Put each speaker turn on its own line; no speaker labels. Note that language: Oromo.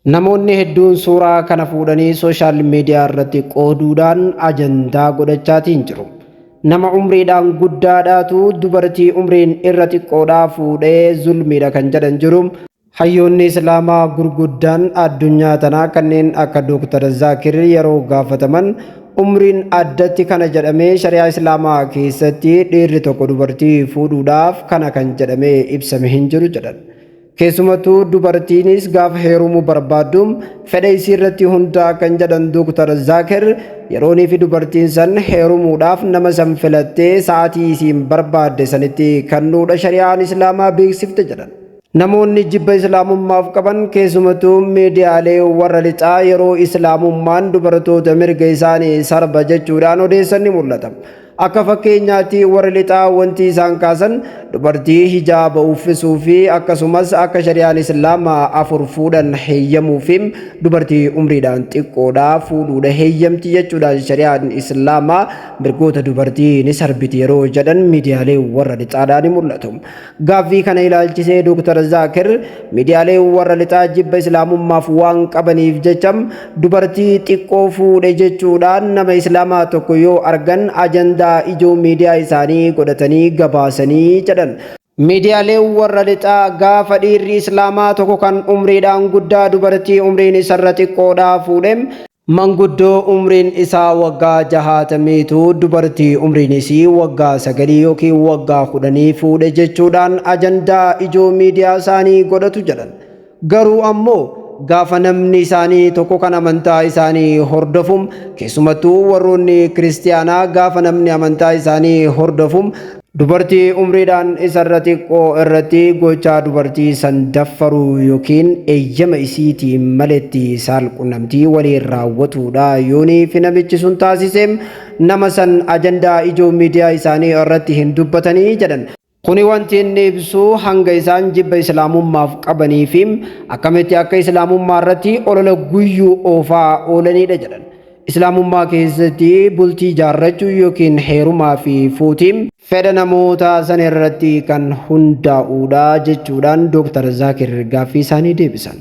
Namoonni hedduun suuraa kana fuudhanii sooshaal miidiyaa irratti qooduudhaan ajandaa godhachaatiin jiru. Nama umriidhaan guddaadhaatu dubartii umriin irra xiqqoodhaa fuudhee zulmiidha kan jedhan jiru. Hayyoonni Islaamaa gurguddaan addunyaa tanaa kanneen akka Dooktar Zaakir yeroo gaafataman umriin addatti kana jedhamee shari'aa Islaamaa keessatti dhiirri tokko dubartii fuudhuudhaaf kana kan jedhamee ibsame hin jiru jedhan. Keessumattuu dubartiinis gaafa heerumuu barbaaddu fedha isii irratti hundaa'a kan jedhan Dooktar Zaakir yeroonii fi dubartiin san heerumuudhaaf nama san filattee sa'aatii isiin barbaadde sanitti kennuudha shari'aan Islaamaa beeksifte jedhan. Namoonni jibba Islaamummaaf qaban keessumattuu miidiyaalee warra lixaa yeroo Islaamummaan dubartoota mirga isaanii sarba jechuudhaan odeessan ni mul'ata. Akka fakkeenyaatti warri lixaa wanti isaan kaasan dubartii hijaaba uffisuu fi akkasumas akka shari'aan Islaamaa afur fuudhan heeyyamuu fi dubartii umriidhaan xiqqoodhaa fuudhuudha heeyyamti jechuudhaan shari'aan Islaamaa mirgoota dubartii ni sarbiti yeroo jedhan miidiyaalee warra lixaadhaa ni mul'atu. Gaaffii kana ilaalchisee Dr. Zaakir miidiyaaleen warra lixaa jibba Islaamummaaf waan qabaniif jecha dubartii xiqqoo fuudhe jechuudhaan nama Islaamaa tokko yoo argan ajandaa ijoo miidiyaa isaanii godhatanii gabaasanii jedhan. Miidiyaaleen warra lixaa gaafa dhiirri Islaamaa tokko kan umriidhaan guddaa dubartii umriin isarra xiqqoodhaa fuudhe Manguddoo umriin isaa waggaa jahaatamiitu dubartii umriin isii waggaa sagalii yookiin waggaa kudhanii fuudhe jechuudhaan ajandaa ijoo miidiyaa isaanii godhatu jedhan. Garuu ammoo gaafa namni isaanii tokko kan amantaa isaanii hordofu keessumattuu warroonni kiristiyaanaa gaafa namni amantaa isaanii hordofu Dubartii umriidhaan isarra xiqqoo irratti gochaa dubartii san daffaruu yookiin eeyyama isiitiin maletti saalqunnamtii waliin raawwatuudha yoonii fi namichi sun taasise nama san ajandaa ijoo miidiyaa isaanii irratti hin dubbatanii jedhan. Kuni wanti inni ibsu hanga isaan jibba islaamummaaf qabanii fi akkamitti akka islaamummaa irratti olola guyyuu oofaa oolaniidha jedhan. Islaamummaa keessatti bultii jaarrachuu yookiin heerumaa fi fuutiin fedha namoota san irratti kan hundaa'uudha jechuudhaan Dooktar Zaakir gaaffii isaanii deebisan.